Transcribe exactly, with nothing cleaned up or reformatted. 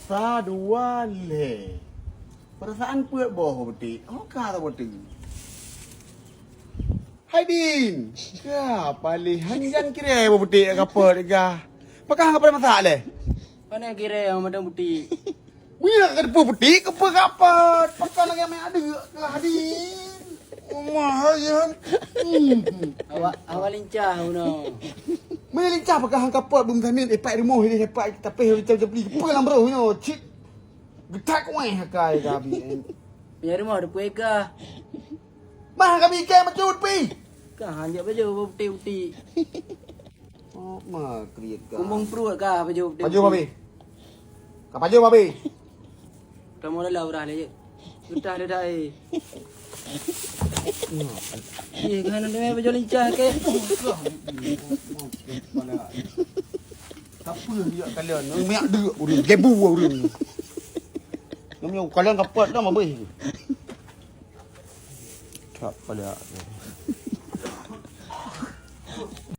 Sa dua lhèe. Peurasaan peuet boh Bang Putik. Ho ka saboh teuk. Hai Din. Ka paléh hanjan kirée Bang Putik ka peuet ka. Pakah ka pada masak leh? Pane kirée Bang Putik? Meunyoe ka teupeu Putik, ka peuet ka peuet. Pakon lagèe mè adeuk ka Din. Omah hai han. Hmm. Awak, awak lincah unoe. Meunyoe lincah pakah han ka peuet beumeusamiet, eh, pat rumoh ini, eh, pat, tapi lincah jebli. Peue lam broh nyoe, cit. Geutak weh akai ka abi, eh. Punya rumah ada pueka. Bah kami ikai bacut pi. Kah hanjak baju Bang Putik-Putik. Oh, ma kriet ka. Kumbung pruet kah baju Bang Putik-Putik. Baju babi. Ka baju babi. Kamu dah lah urah leh. Udah dah dah, eh. Eh, kan ada baju lincah ke? Siapa dia kalian? Yang banyak dia urang, gebu urang. Namanya kalian dapat dah mabih. Tak pada.